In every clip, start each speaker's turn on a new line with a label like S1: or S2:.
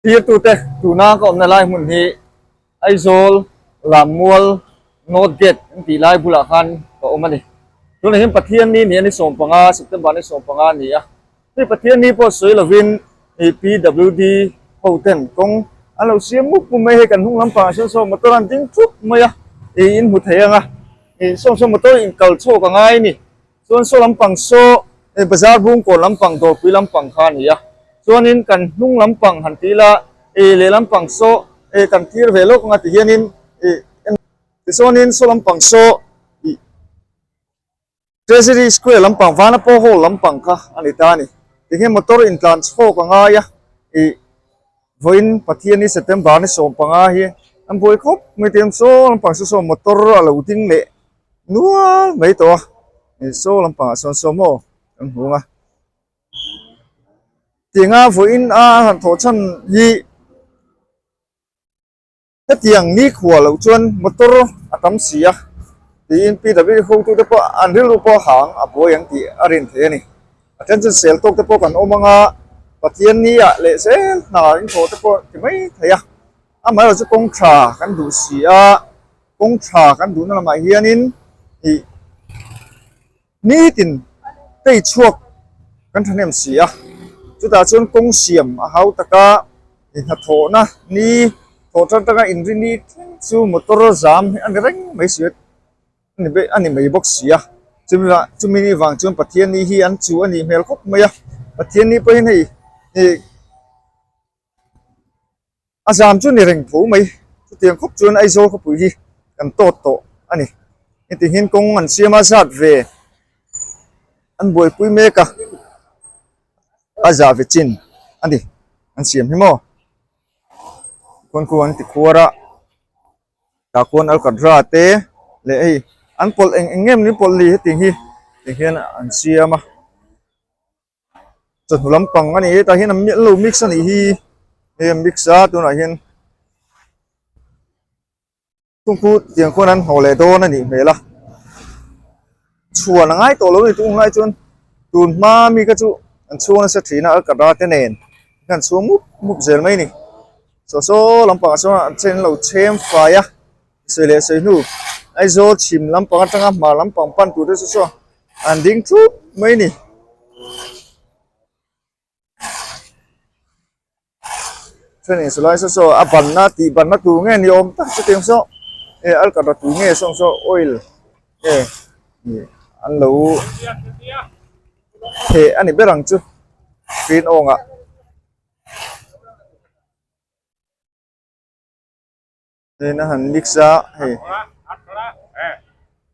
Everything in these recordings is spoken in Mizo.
S1: Thirtute tuna ka awmna lai hmun hi Aizawl Lammual North Gate an tih lai bulah khan ka awm a ni. Tunah hian Pathianni ni a ni 15, September ni 15 a ni a. Hei Pathianni pawh sawi lovin PWD ho ten kawng an lo siam mup mup mai a, hei kan hnung lampangah sawn saw motor an ding thup mai a, ih in hmu thei ang a, ih sawn saw motor in kal chhuak a ngai a ni. Chuan saw lampang saw eh bazar bungkawn lampang dawrpui lampang kha a ni a, chuanin kan hnung lampang han ti ila eh leh lampang saw eh kan thlir ve lawk anga ti hianin eh tichuanin saw lampang saw ih Treasury square lampang Vanapaw hall lampang kha a ni ta a ni. Tikhian motor intlan chhawk a ngai a ih vawiin Pathiani September ni 15 hi an buai khawp mai te saw lampang saw saw motor a lo ding leh nual mai tawh a ih saw lampangah sawn saw maw kan hmu ang a tianga vawiin a han thawh chhan hi hetiang nikhua loh chuan motor a tam si a tiin PW hotute pawh an rilru pawh a hang a buai ang tih a rin thei a ni a then chuan sel tawk te pawh kan awm ang a Pathian ni ah leh zel hna in thawh te pawh ti mai thei a amaherawhchu kawng tha kan duh si a. Kawng tha kan duhna lamah hianin ih nitin tei chhuak kan thahnem si a, chutah chuan kawng siam a hau taka ih hnathawhna ni thawh tan atanga inri ni thleng chu motor zam hi a ni reng mai si a ni a ni mai bawk si a, chumi vang chumi ni vang chuan Pathianni hi an chu a nih hmel khawp mai a, Pathianni pawhin hei ih. A zam chu ni reng tho mai, chutiang khawp chuan Aizawl khawpui hi kan tawt tawh a ni. Heti hian kawng an siam a zat ve an buaipui mek a, a zah ve chin a ni an siam hi maw. Khawn khu an ti khuar a, tah khuan alkatra te leh hei an pawlh eng eng nge maw ni pawlh ni hetiang hi tihian an siam a. Chawhnu lampang a ni hetah hian an lo mix a nih hi hei an mix a tunah hian chung khu tiang khuan an hnawh leh dawn a nih hmel a chhuan a ngai tawh lo a ni tunglai chuan tun hma mi kha chu an chhuang nasa thin a alkatra te nen an chhuang mup mup zel mai a ni saw saw lampangah sawn an chen lo chhem fai a. Sawi leh sawi hnu Aizawl chhim lampang atanga hmar lampang pan tur te chu saw an ding thup mai a ni. Thenin sawi lai saw saw a banna tih banna tur nge ni awm tak chutiang saw eh alkatra tui nge sawng saw oil nge ih an lo theh a ni ber ang chu green awngah. Tin a han mix a hei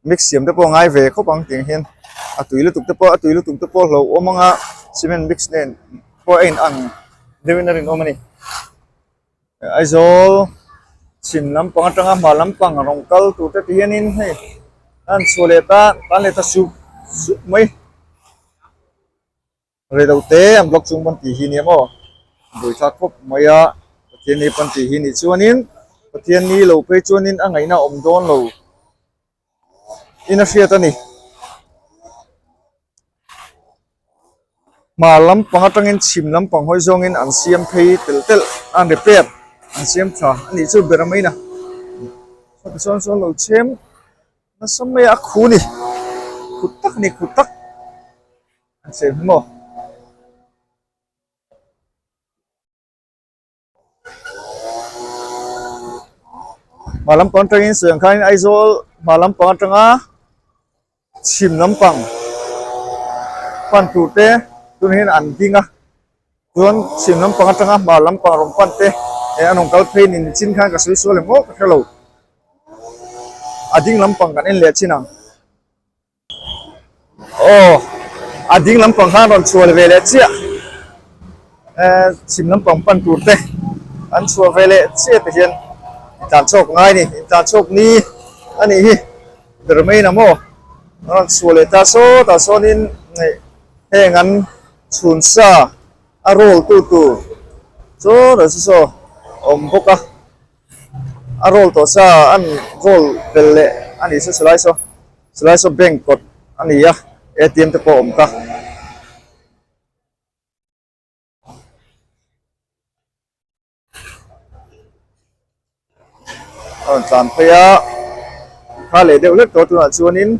S1: mix siam te pawh a ngai ve khawp ang tiang hian a tui lutuk te pawh a tui lutuk te pawh a hlauhawm ang a cement mix nen pawh a in ang deuhin a rinawm a ni Aizawl chhim lampang atanga hmar lampang rawn kal tur te ti hianin hei a han chhuah leh ta tan leh ta sup sup mai. Reilo te an block chung pawn tih hi nia maw buaithlak khawp mai a Pathian ni pawn tih hi nih chuanin Pathian ni lo phei chuanin a ngaihna a awm dawn lo in a hriat a ni. Hmar lampang atangin chhim lampang hawi zawngin an siam phei telh telh a an repair an siam tha a nih chu ber a main a tichuan sawn lo chhem nasa mai a a khu ni khu tak a ni khu tak. An cheng hi maw? Hma lampang atangin sawi ang khanin Aizawl hma lampang atanga chhim lampang pan tur te tunah hian an ding a chuan chhim lampang atanga hma lampang rawn pan te eh an rawn kal phei ni nichin khan ka sawi sual em aw ka hrelo a ding lampang kan en leh chin ang. Aw a ding lampang khan rawn chhuah ve leh chiah eh chhim lampang pan tur te an chhuah ve leh chiah te hian intlan chhawk ngai a ni intlan chhawk ni a nih hi ber mai in a maw an rawn chhuah leh ta sawtah sawnin heng an chhun sa a roll tu tur chaw saw a awm bawk a. A roll tawh sa an roll belh leh a nih chu silai saw silai saw bank kawt a ni a atm te pawh a awm ta. a rawn tlan phei a kha leh deuh hlek tawh tunah chuanin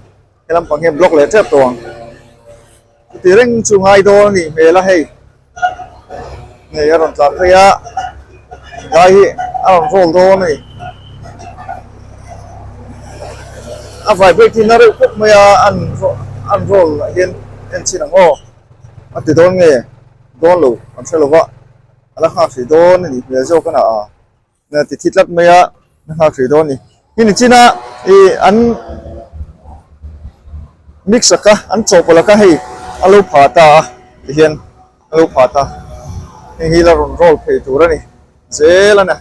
S1: he lampang hian block leh tep tawh ang chuti reng chu ngai dawn a nih hmel a hei hei a rawn tlan phei a gai hi a rawn roll dawn a ni a vibrate hi na reuh khawp mai a an an roll ah hian en chhin ang aw a ti dawn nge dawn lo an hre lo va a la nghak hrih dawn a nih hmel zawk a na a. Ti thi tlat mai a, na nghak hrih dawn a ni. Hi ni chin a ih an mix a kha an chawhpawlh a kha hei a lo pha ta a tihian a lo pha ta hei hi la rawn roll phei tur a ni zel a ni.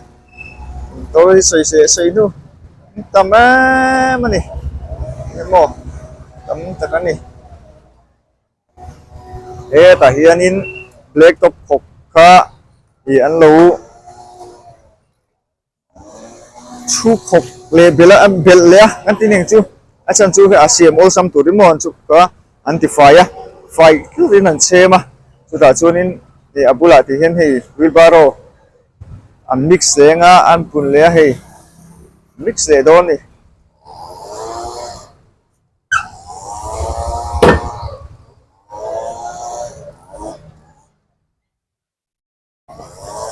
S1: Motor hi sawi se sawi hnu tam em a ni eng emaw tam tak a ni. Hetah hianin black top khawp kha ih an lo chhu khawp leh belh a belh leh a kan ti ning chu a chhan chu hei a siam awlsam tur emaw an chuk a an ti fai a fai tlurin an chhem a chutah chuanin ih a bulah tih hian hei wheelbarrow an mix leng a an pun leh a hei mix leh dawn a ni.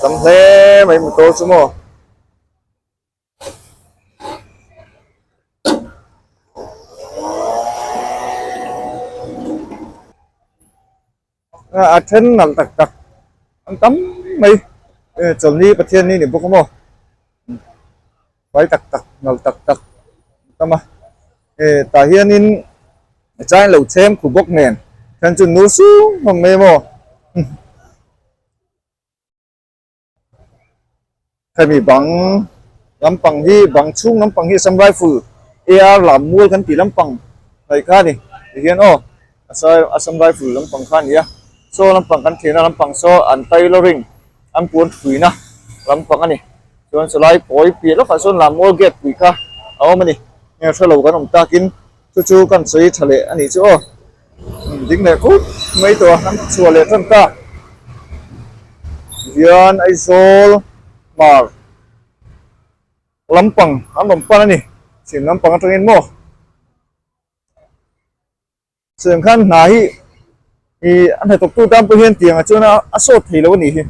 S1: Tam hle mai motor chu maw. A then nalh tak tak an tam mai chawlhni Pathianni ni bawk a maw. Vai tak tak nalh tak tak an tam a eh tah hianin chai lo chhem khu bawk nen then chu nur sung hlawm mai maw hemi bang lampang hi bang chhung lampang hi Assam Rifle AR lam mual kan tih lampang hnaih kha a ni tihian aw Assam Rifle lampang kha a ni a saw lampang kan thehna lampang saw an tailoring an puan thuina lampang a ni. Chuan chulai kawi piah lawkah chuan Lammual gate pui kha a awm a ni. Heng hre lo kan awm takin chu chu kan sawi tha leh a nih chu aw. Ding leh kut mai tawh a, kan chhuah leh tan ta. Hian Aizawl hmar lampang an rawn pan a ni. Chhim lampang atangin maw. Chuan khan hna hi ih a hnathawktu tan pawh hian tiang ah chuan a sawt thei lo a nih hi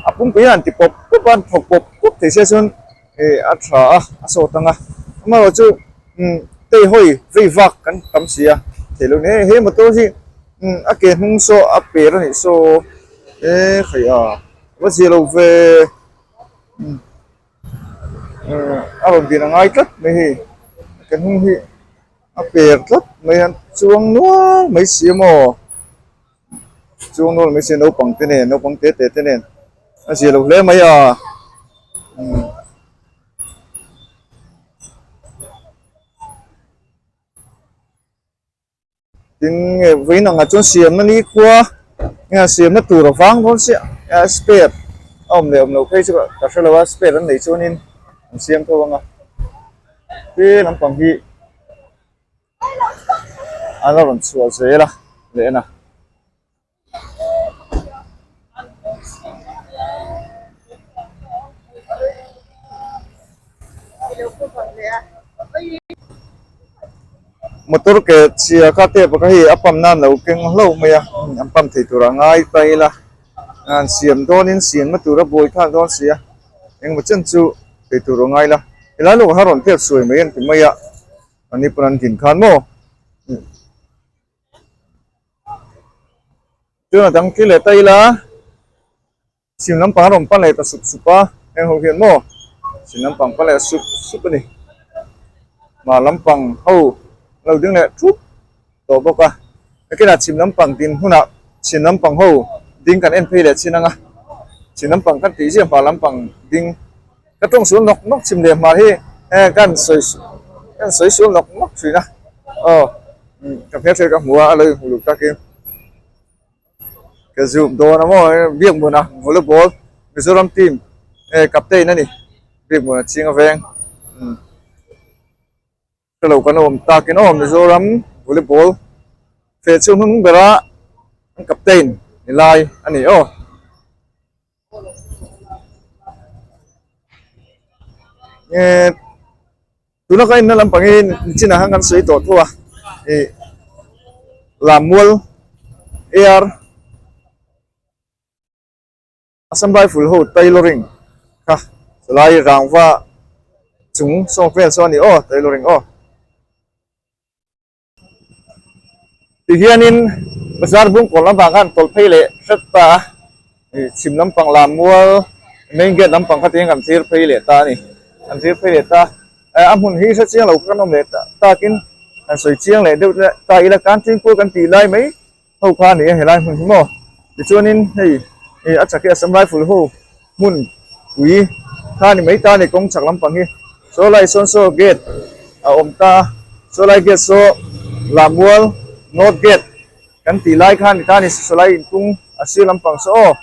S1: a pumpui hian an ti pawp pawp a an thawk pawp pawp thei sia chuan ih a tha a a sawt ang a amaherawh chu umm tei hawi vei vak kan tam si a thei lo ni hei he motor hi umm a ke hnung saw a per a nih saw e khaih a va zia lo ve umm a rawn din a ngai tlat mai hei a ke hnung hi. A per tlat mai a chuang nual mai si a maw chuang nual mai si a naupang te nen naupang te te te nen a zia lo hle mai a umm tin nge vawiin ang ah chuan siamna ni khua nge siamna tur a vang dawn chiah a spare a awm leh awm loh phei chu ka hre lo a spare an nei chuanin an siam tho ang a. He lampang hi a la rawn chhuah zel a leh en a. Motor ke chhia kha tep a kha hei a pump nan lo keng hlauh mai a an pump thei tur a ngai ta ila an siam dawnin siamna tur a buai thlak dawn si a engemaw chen chu thei tur a ngai la helai lawkah khan rawn tep suai mai an ti mai a ani pawn an din khan maw chuan a dang tli leh ta ila chhim lampang a rawn pan leh ta sup sup a heng ho hian maw chhim lampang pan leh sup sup a ni mah lampang ho a lo ding leh thup tawh bawk a nakinah chhim lampang din hunah chhim lampang ho ding kan en phei leh chin ang a chhim lampang kan tih ziah hmar lampang ding ka tawng sual nawk nawk chhim leh hmar hi eh ka han sawi ka han sawi sual nawk nawk thin a aw ka hmelhriat ka hmu a a lo inhmu luh takin ka zoom dawn a maw Biakmuna volleyball Mizoram team eh captain a ni Biakmuna chhinga veng umm. Ka lo kan awm takin aw Mizoram volleyball feh chhung hnung bera an captain ni lai a ni aw. Nge Tuna ka inna lampang hi nichinah khan kan sawi tawh tho a, ih Lammual AR Assam Rifle ho tailoring kha chulai rangva chung sawng vel saw a ni aw tailoring aw. Tihianin bazar bungkawn lampang khan tawlh phei leh hret ta a, ih chhim lampang Lammual main gate lampang kha tihian kan thlir phei leh ta a ni, kan thlir phei leh ta a, a hmun hi hre chiang lo kha kan awm leh takin han sawi chiang leh deuh ta ila kan chhingpur kan tih lai mai ho kha a ni a helai hmun hi maw tichuanin hei ih a chak hi Assam Rifle ho hmun pui kha a ni mai ta a ni kawng chak lampang hi saw lai sawn saw gate a awm ta a saw lai gate saw Lammual north gate kan tih lai kha a ni ta a ni saw lai intung a sir lampang saw aw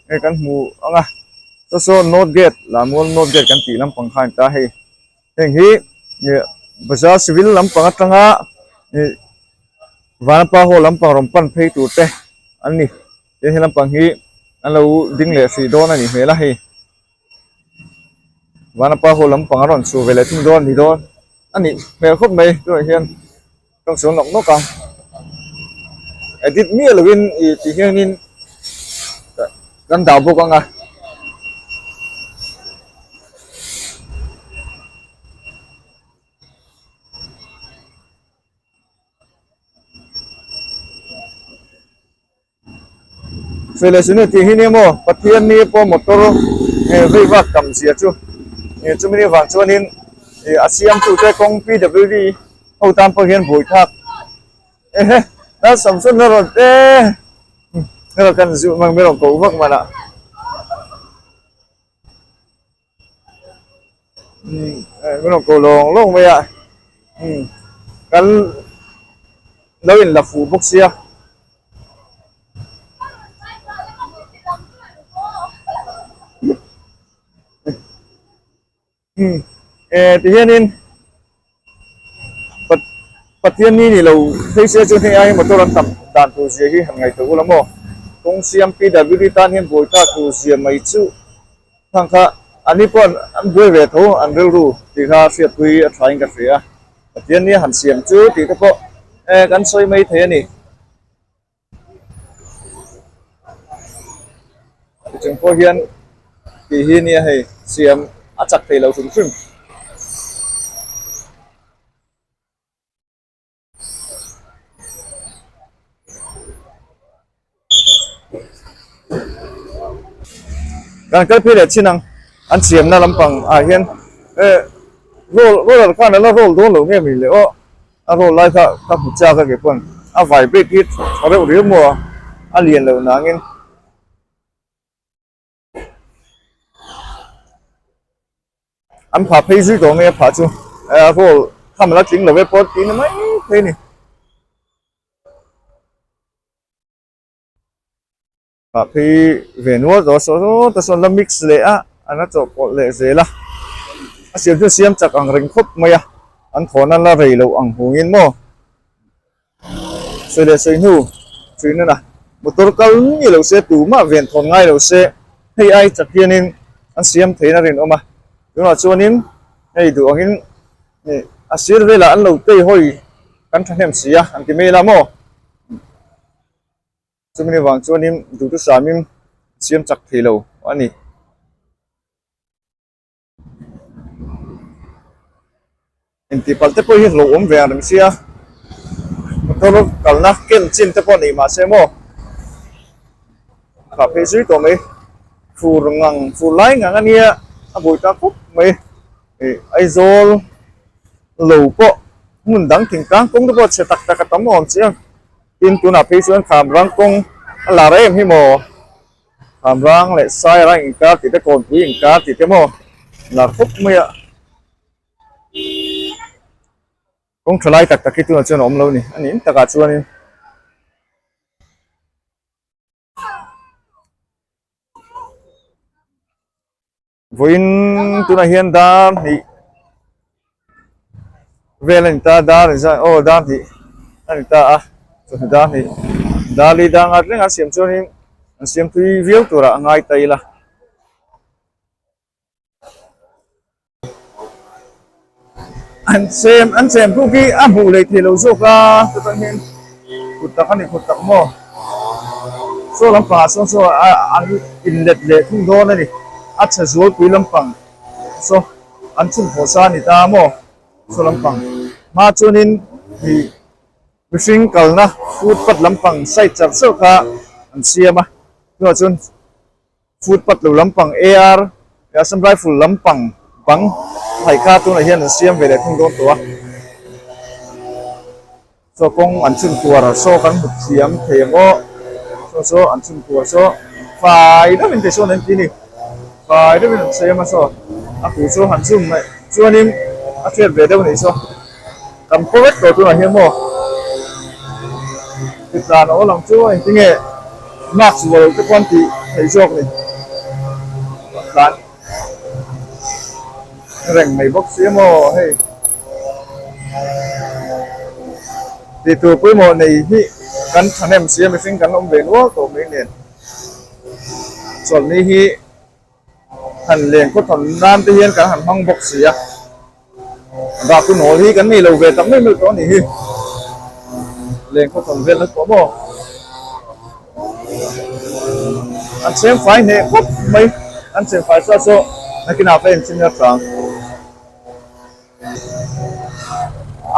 S1: hei kan hmu ang a saw saw north gate Lammual north gate kan tih lampang kha a ni ta a hei heng hi ih bazar civil lampang atanga ih Vanapa hall lampang rawn pan phei tur te an ni tin he lampang hi an lo ding leh hrih dawn a nih hmel a hei Vanapa hall lampang a rawn chhuh ve leh thung dawn a ni dawn a nih hmel khawp mai tunah hian tawng sawn nawk nawk ang edit miah lovin ih ti hianin kan dah bawk ang a. Felesine tih hi nia maw Pathian ni pawh motor eh vei vak tam zia chu eh chumi ni vang chuanin ih a siamtute kawng PWD ho tan pawh hian buai thlak ehe a Samson na rawn te kan zuh mang mai rawn ko vak manah. Umm min rawn ko lawng lawng mai a umm kan lo in la fuh bawk sia. Umm eh ti hianin Pathian ni ni lo phei se chuan hei ai motor an tam dan tur zia hi han ngaihtuah ula maw kawng siam PWD tan hian buai thlak tur zia mai chu thang kha an ni pawh an buai ve tho an rilru tih kha hriatpui a thain ka hria a Pathian ni han siam chu tih te pawh eh kan sawi mai thei a ni. Tichung pawh hian tih hi nia hei siam a chak thei lo hrim hrim. Kan kal phei leh chin ang an siamna lampang ah hian eh roll roller khan ala roll dawn lo nge mai le aw. A roll lai kha ka hmu chak a keipawn a vibrate hi tha reuh riau maw a, a lian lo nangin. An phah phei zui tawh mai a phah chu a roll kham a la tling lo e pawh tih na mai thei a ni. Phah phei ve nual tawh a saw saw ta sawn la mix leh a an la chawhpawlh leh zel a a siam chu siam chak ang reng khawp mai a an thawn a la rei loh ang hungin maw sawi leh sawi hnu thui nuna motor kal ni lo se tumah ven thawn ngai lo se hei ai chak hianin an siam theiin a rinawm a tunah chuanin hei duh angin ih a sir velah an lo tei hawi kan thahnem si a an ti mai la maw. Chumi vang chuanin duhtusamin siam chak thei lo a ni. Intihpalh te pawh hi hlauhawm awm ve ang reng sia, motor kalna ken chin te pawh nei mahse maw khah phei zui tawh mai. Fur ngang fur lai ngang a nia a buai ta khawp mai. Ih Aizawl lo pawh hmun dang thingtlang kawng te pawh chhe tak tak a tam awm chiang. Tin tunah phei chuan Khamrang kawng a lar em hi maw? Khamrang leh Sairang inkar tih te Kawnpui inkar tih te maw lar khawp mai a. Kawng tha lai tak tak hi tunah chuan a awm lo a ni. A nih takah chuanin. Vawiin tunah hian dar hnih vel a ni ta dar engzah aw dar hnih a ni ta a chawhnu dar hnih dar li dar ngat reng a siam chuanin an siam tui viau turah a ngai ta ila. An chem an chem puk hi a hmuh leh theih loh zawk a chutah hian kut tak a ni kut tak maw saw lampangah sawn saw a an inlet leh thung dawn a ni a chhe zualpui lampang saw an chhun khawh sa a ni ta maw saw lampang hma chuanin ih mihring kalna footpath lampang side char char kha an siam a chuvang chuan. Footpath lo lampang AR Assam Rifle lampang bang phai kha tunah hian an siam ve leh thung dawn tawh a. Saw kawng an chhun kuar saw kan hmu thiam thei ang aw. Saw saw an chhun kuar saw fai deuhin te sawn an ti ni. Fai deuhin an siam a saw a ku chu han zoom mai chuanin a hriat ve deuh a nih saw. Kan khaw vek tawh tunah hian maw titlan a awl ang chu engtinge mask vuah loh te pawh an tih theih zawk ni tlan reng mai bawk si maw hei tih tur pawimawh nei hi kan thahnem si a mihring kan awm ve nual tawh mai nen chawlhni hi. Han leng khaw thawn nan te hian kan han hmang bawk si a, Vahkun hawl hi kan nei lo ve tak mai mai tawh a nih hi, leng khaw thawn vel na tawh maw? An cheng fai hneh khawp mai, an cheng fai sa saw nakinah ka enchim ila tlang.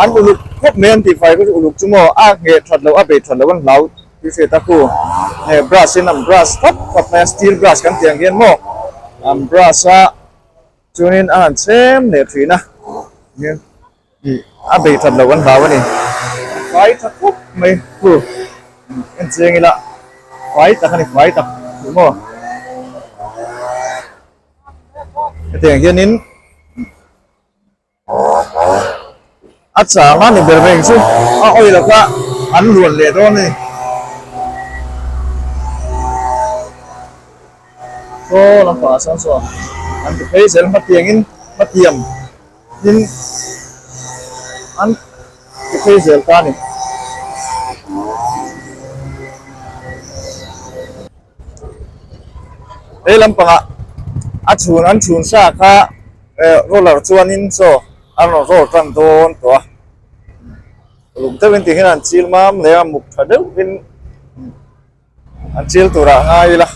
S1: An uluk khawp mai an tih fai kha chu uluk chu maw a ngheh that loh a bei that loh an hlau tih hriat a khu he brush in an brush thlap thlap mai a steel brush kan tih ang hian maw an brush a chuanin a han chhem leh thin a ih a bei that loh an hlau a ni fai tha khawp mai khu en chiang ila fai tak a ni fai tak tih maw. Hetiang hianin a chang a ni ber reng chu a oil kha an luan leh dawn a ni. Saw lampangah sawn saw an ti phei zel hmatiangin hmatiang in an ti phei zel ta a ni. He lampangah a chhun an chhun sa kha eh roller chuanin chaw an rawn roll tan dawn tawh a lung deuhin tih hian an chil mam leh a muk tha deuhin an chil turah a ngai ila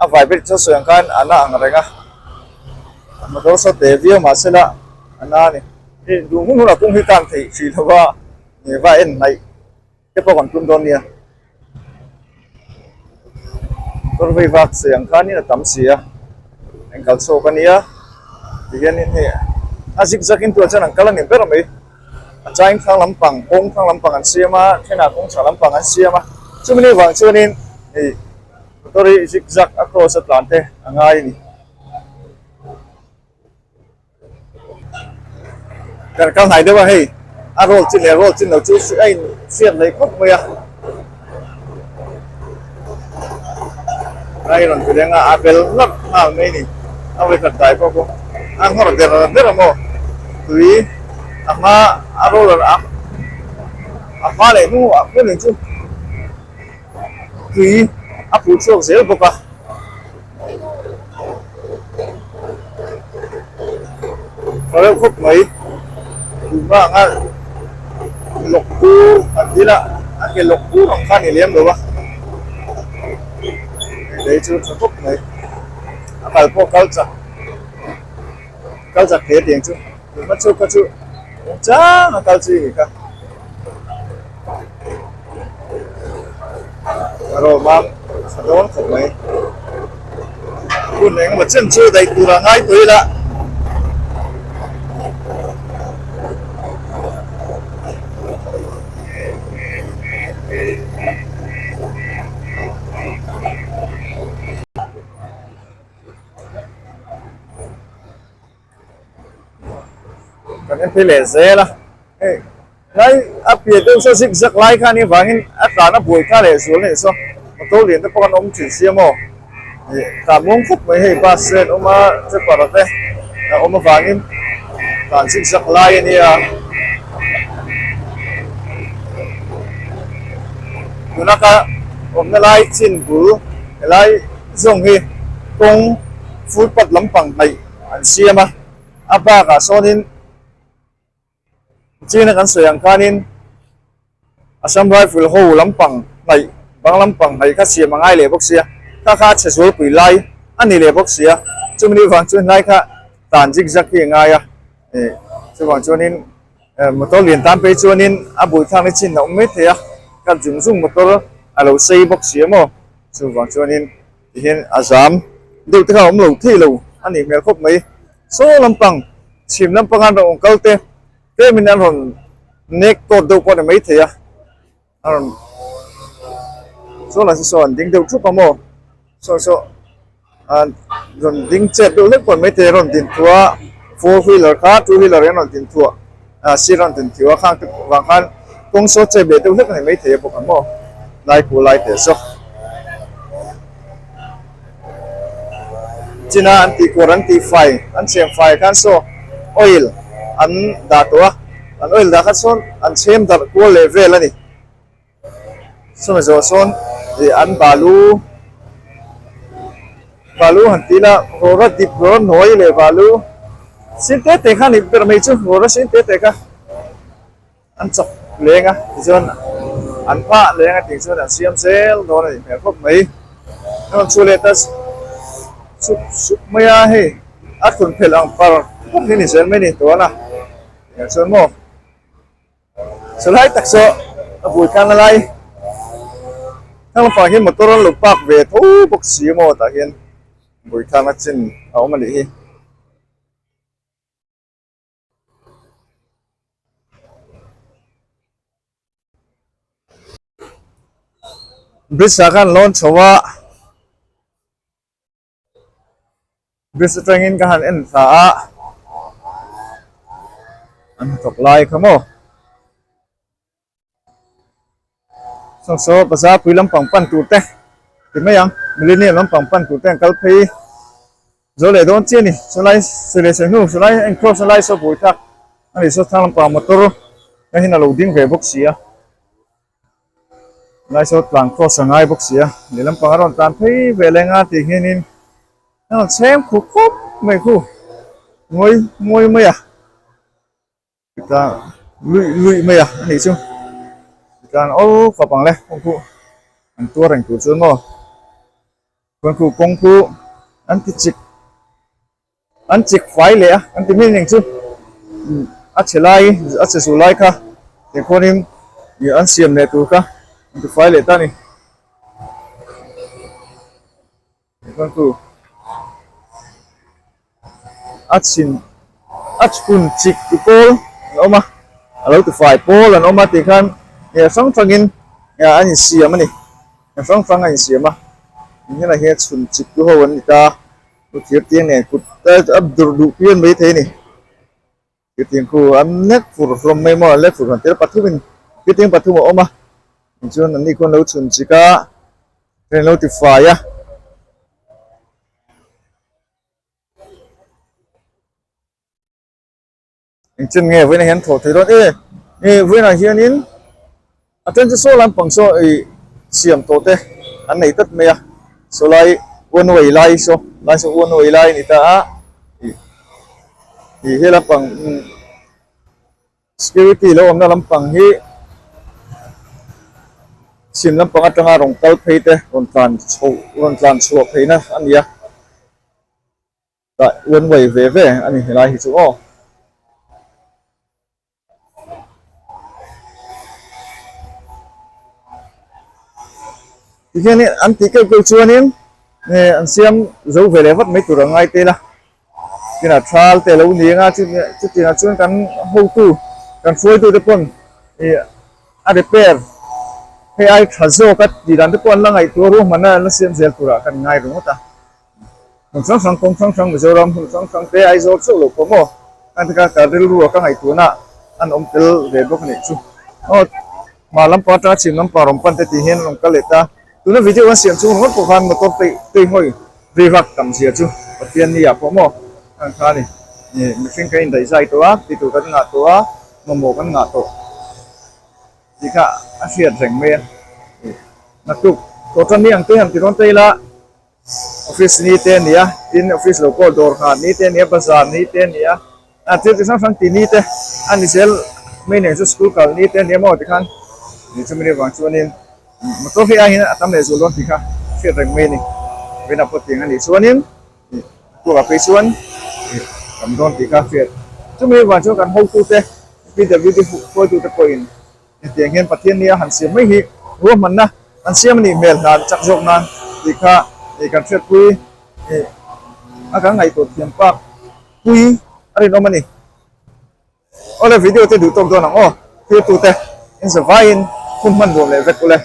S1: a vai ber chu sawi ang khan a na ang reng a motor saw te viau mahse la a na a ni hei duh hun hunah kawng hi tan theih hrih lo va va en hnaih. Te pawh kan tum dawn nia. Motor vei vak che ang khanin a tam si a, eng kal chhuak a nia tihianin hei a zig zag in tunah chuan an kal a ni ber mai. A chain thlang lampang kawng thlang lampang an siam a, thenah kawng chhah lampang an siam a, chumi ni vang chuanin hei motor hi zig zag a cross a tlan te a ngai a ni. Kan kal hnai deuh a hei a roll chin leh roll chin lo chu a in hriat leh khawp mai a a rawn ti reng a a bel lap nghal mai a ni a vawikhat dai pawh pawh a nghawr der der a maw tui a hma a roller a a hma leh hnung ah khian chu tui a phuh chhuak zel bawk a. Tha reuh khawp mai tuna anga lawk kur an ti ila a ke lawk kur ang kha a ni lem lo a lei chu tha khawp mai a kal pawh kal chak kal chak hle tiang chu tuna chu kha chu engchang a kal chi ni kha a rawm a tha dawn khawp mai hun engemaw chen chu daih tur a ngai tawh ila. Kan en phei leh zel a hei tlai a piah deuh saw zig zag lai kha anih vangin a tlan a buai kha leh zual anih saw motor lian te pawh an awm thin sia maw ih tlan muang khawp mai hei bus te an awm a tripper te a awm avangin tlan zig zag lai a nia tuna ka awmna lai chin bul helai zawng hi kawng footpath lampang hnaih. An siam a, a bakah sawnin China kan sawi ang khanin Assam Rifle ho lampang hnaih bang lampang hnaih kha siam a ngai leh bawk sia, kha kha a chhe zualpui lai a ni leh bawk sia, chumi ni vang chuan hlai kha tan zig zag hi a ngai a, ih chuvang chuanin motor lian tan phei chuanin a bul thlakna chin a awm mai thei a, kha zung zung motor a lo sei bawk sia maw, chuvang chuanin tihian a zam deuh te kha a awm lo thei lo a nih hmel khawp mai, saw lampang chhim lampanga an rawn kal te. Tlemin an rawn nek tawt deuh pawh a ni maithei a, a rawn saw lah chu saw an ding deuh thup a maw saw saw an rawn ding chet deuh hlek pawh a ni maithei a rawn din thuah a four wheeler kha two wheeler in a rawn din thuah ah sir a rawn din thuah a khang te vang khan kawng saw chet leh deuh hlek a ni maithei a bawk ang maw lai khu lai teh saw. China an tih kawr an tih fai an chhem fai khan saw oil an dah tawh a an oil dah kha sawn an chhem darh kual leh vel a ni chumi zawh sawn ih an balu balu han tih ila rawra dip rawra nawi leh balu sin te te kha a ni ber mai chu rawra sin te te kha. An chawk leng a tichuan an phah leng a tih chuan an siam zel dawn a nih hmel khawp mai. A rawn chhuah leh ta sup sup mai a hei a thlun phelh ang par khawp hi ni zel mai a ni tun a engah chuan maw chulai tak saw a bul tlang a lai thlang lampang hian motor an lo park ve tho bawk si maw tah hian bul tlang a chin a awm a nih hi. Bridge ah khan lawn chho a bridge atangin ka han en thla a an hnathawk lai kha maw. Saw saw bazar pui lampang pan tur te ti mai ang millennium lampang pan tur te an kal phei zo leh dawn chiah a ni chulai sawi leh sawi hnu chulai a enclose na lai saw buai thlak a ni saw thlang lampang motor te hian a lo ding ve bawk si a lai saw tlan cross a ngai bawk si a lehlam pang a rawn tlan phei ve leh anga tih hianin a rawn chhem khup khawp mai khu ngawi ngawi mai a. Tah luih luih mai a anih chu tlan aw khawp ang le kawng khu an tuar reng tur chuan maw kawng khu kawng khu an ti chik an chik fai leh a an ti mai ang chu a chhe lai a chhe suh lai kha tikhuanin ih an siam leh tur kha an ti fai leh ta a ni. A chhin a chhun chik ti pawl an awm a a lo ti fai pawl an awm a tih khan ih hrang hrangin ih an insiam a ni a hrang hrang a insiam a heng ah hian chhun chik tu ho an ni ta thir tiang nen kut a durh duh pian maithei a ni. Thirtiang khu an nek fur hlawm mai maw lek fur han tel pathumin thirtiang pathum a awm a tichuan an ni khuan lo chhun chik a train lo ti fai a. Engchen nge vawiinah hian thawh thei dawn e e vawiinah hianin a then chu saw lampang saw ih siam tawh te an nei tlat mai a saw lai one way lai saw lai saw one way lai a ni ta a ih ih he lampang security lo awmna lampang hi chhim lampang atanga rawn kal phei te rawn tlan chho rawn tlan chhuah pheihna a ni a. Tah one way ve ve a ni helai hi chu aw. Tikhianin an tih keuh keuh chuanin eh an siam zo ve leh vat mai tur a ngai tel a. Tinah thal te a lo ni ang a chutinah chuan kan hotu kan hruaitu te pawn ih a repair hei ai tha zawk a tih dan te pawh an la ngaihtuah ruahmanna an la siam zel turah kan ngai ringawt a. Hmun hrang hrang kawng hrang hrang Mizoram hmun hrang hrang te Aizawl chauh loh pawh maw an ti kha ka rilru a ka ngaihtuahna an awm tel ve bawk a nih chu. Aw hma lampang atanga chhim lampang rawn pan te tih hian an rawn kal leh ta. Tuna video an siam chung ringawt pawh khan motor tei tei hawi ri vak tam zia chu Pathian ni ah pawh maw an kha a ni. Mihring kan indaihzai tawh a, ti tur kan ngah tawh a, mamawh kan ngah tawh. Tih kha a hriat reng mai a. Naktuk tawh tan ni ang te han ti rawn ta ila. Office ni te a ni a, tin office lo pawh dawr nghah ni te a ni a, bazar ni te a ni a, ah thil chi hrang hrang tih ni te a ni zel Hmei nen chu school kal ni te ania maw tikhan ih chumi ni vang chuanin motor hi aiin a tam leh zual dawn tih kha hriat reng mai a ni. Vawiinah pawh tiang a nih chuanin ih tukah phei chuan ih tam dawn tih kha hriat. Chumi ni vang chuan kan hotute PWD hruaitute pawhin hetiang hian Pathian nia han siam mai hi ruahmanna an siam a nih hmel hna chak zawk nan tih kha ih kan hriatpui ih a kan ngaihtuah thiam pak pui a rinawm a ni. Awle video te duh tawk dawn ang aw, thiltute in zavaiin hun hman nuam leh vek ule.